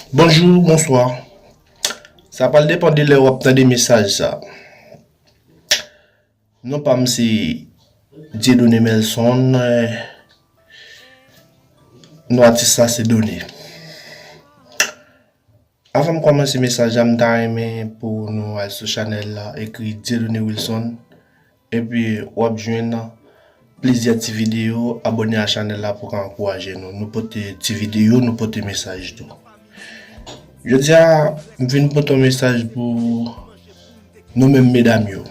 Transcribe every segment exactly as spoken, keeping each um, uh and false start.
Bonjou, bonswa. Sa pral depann de lè w ap tande mesaj sa. Non pa m se Dieudonné Melson, eh, non atis la se Doné. Avan m kòmanse mesaj la, m ta renmen pou nou al sou chanèl la, ekri Dieudonné Wilson, epi w ap jwenn plizyè ti videyo, abòne a chanèl la pou ka ankouraje nou. Nou pote ti videyo, nou pote mesaj tou. Jodi a, m vin pote yon mesaj pou nou menm medam yo.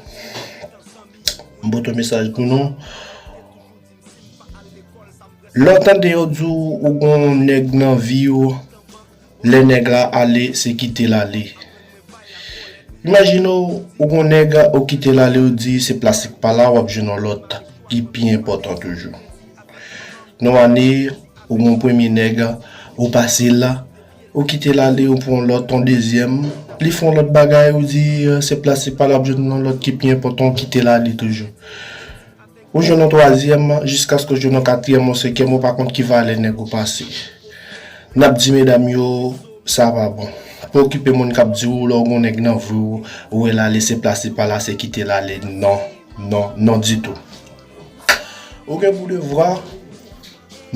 M pote yon mesaj pou nou. Lè w tande yo di w ou gon nèg nan vi w, lè nèg la ale, se kite l ale. Imajine w, ou gon nèg, ou kite l ale, ou di se plastik pa la, w ap jwenn yon lòt ki pi enpòtan toujou. Nan ane, ou gon premye nèg, ou pase l, ou kite l ale, ou pran yon lòt, yon dezyèm, li fè yon lòt bagay, ou di, eh, se plastik pa la, w ap jwenn yon lòt ki pi enpòtan, ou kite l ale toujou. Ou jwenn yon twazyèm, jiskaske w jwenn yon katriyèm, yon senkyèm, ou pa konn ki valè nèg ou pase. N ap di medam yo, sa pa bon. Pa okipe moun k ap di w lè w gon nèg nan vi w, ou wè l ale se plastik pa la, se kite l ale. Non, non, non ditou. Ou gen pou devwa,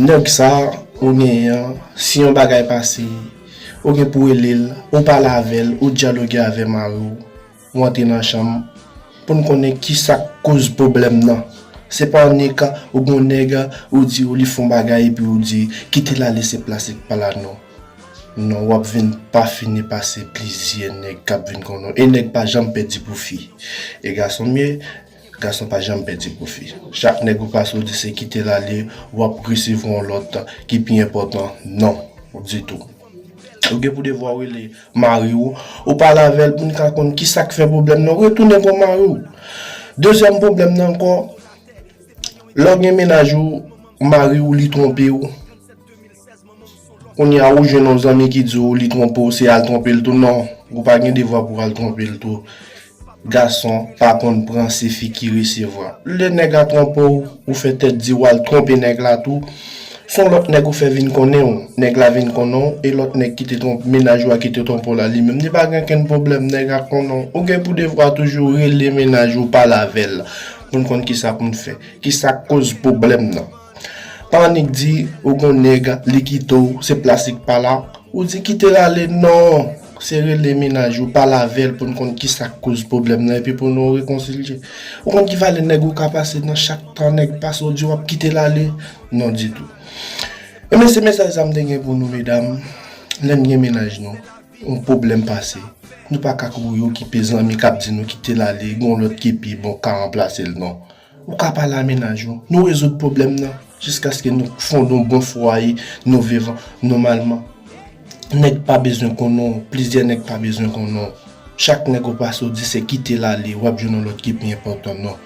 nèg sa ou genyen an, si yon bagay pase, ou gen pou rele l, ou pale avè l, ou dyaloge avè mari w, ou antre nan chanm pou n konnen ki sa k koz pwoblèm nan. Se pa annik ou gon nèg, ou di ou li fè yon bagay epi ou di kite l ale se plastik pa la non. Non, w ap vin pa fini pase plizyè nèg k ap vin konnen w. E nèg pa janm pèdi pou fi. E gason m ye, gason pa janm pèdi pou fi. Chak nèg ou pase ou di se kite l ale, w ap resevwa yon lòt ki pi enpòtan. Non, ditou. Ou gen pou devwa w rele mari w, ou pale avè l pou n ka konn ki sa k fè pwoblèm nan, retounen pran mari w. Dezyèm pwoblèm nan ankò, lè w gen mennaj ou, mari w li twonpe w, kounye a ou jwenn yon zanmi ki di w li twonpe w, se al twonpe l tou. Non, ou pa gen devwa pou w al twonpe l tou. Gason pa konn pran, se fi ki resevwa. Lè nèg la twonpe w, ou fè tèt di w al twonpe nèg la tou. Se yon lòt nèg ou fè vin konnen w. Nèg la vin konnen w, e lòt nèg ki te twonpe, mennaj ou a ki te twonpe w la, li menm, li pa gen okenn pwoblèm, nèg la konnen w. Ou gen pou devwa toujou rele mennaj ou, pale avè l, pou n konn ki sa pou n fè. Ki sa k koz pwoblèm nan. Pa annik di, ou gon nèg, li kite w, se plastik pa la, ou di kite l ale, non. Se rele mennaj ou, pale avè l pou n konn ki sa k koz pwoblèm nan, epi pou nou rekonsilye. Ou konn ki valè nèg ou ka pase nan chak tan nèg pase, ou di w ap kite l ale? Non ditou. Ebyen, se mesaj sa m te gen pou nou, medam. Lè n gen mennaj nou, yon pwoblèm pase, nou pa ka kouri okipe zanmi k ap di nou kite l ale, gen yon lòt ki pi bon ka ranplase l, non. Ou ka pale a mennaj ou. Nou rezoud pwoblèm nan jiskaske nou fonde yon bon fwaye, nou viv nòmalman. Nèg pa bezwen konnen w, plizyè nèg pa bezwen konnen w. Chak nèg ou pase ou di se kite l ale, w ap jwenn yon lòt ki pi enpòtan, non.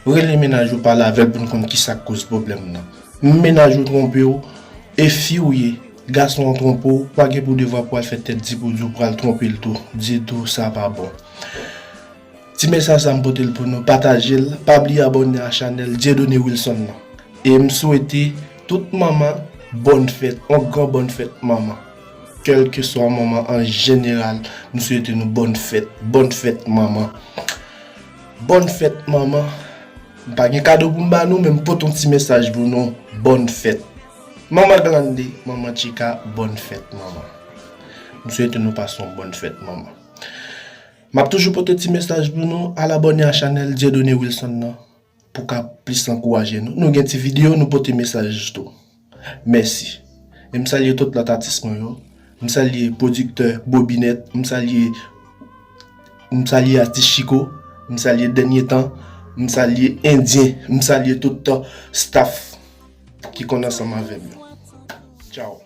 Rele mennaj ou, pale avè l pou n konn ki sa k koz pwoblèm nan. Mennaj ou twonpe w, e fi w ye, gason an twonpe w, pa gen pou devwa pou al fè tèt di pou di w pral twonpe l tou. Ditou, sa pa bon. Ti mesaj sa m pote l pou nou, pataje l, pa bliye abòne a chanèl Dieudonné Wilson nan. E m swete tout manman bòn fèt, yon gran bòn fèt manman. Kèlkeswa manman an jeneral, m swete nou bòn fèt, bòn fèt manman. Bòn fèt manman. M pa gen kado pou m ba nou, men m pote yon ti mesaj pou nou, bòn fèt. Manman Glande, manman Tchika, bòn fèt manman. M swete nou pase yon bòn fèt manman. M ap toujou pote ti mesaj pou nou, al abòne a chanèl Dieudonné Wilson nan, pou ka plis ankouraje nou. Nou gen ti videyo, nou pote mesaj tou. Mèsi. E m salye tout lòt atis mwen yo. M salye pwodiktè Bobinèt, m salye, m salye atis Chiko, m salye Dènye Tan, m salye Endyen, m salye tout staff ki konn ansanm avè m yo. Tchaw.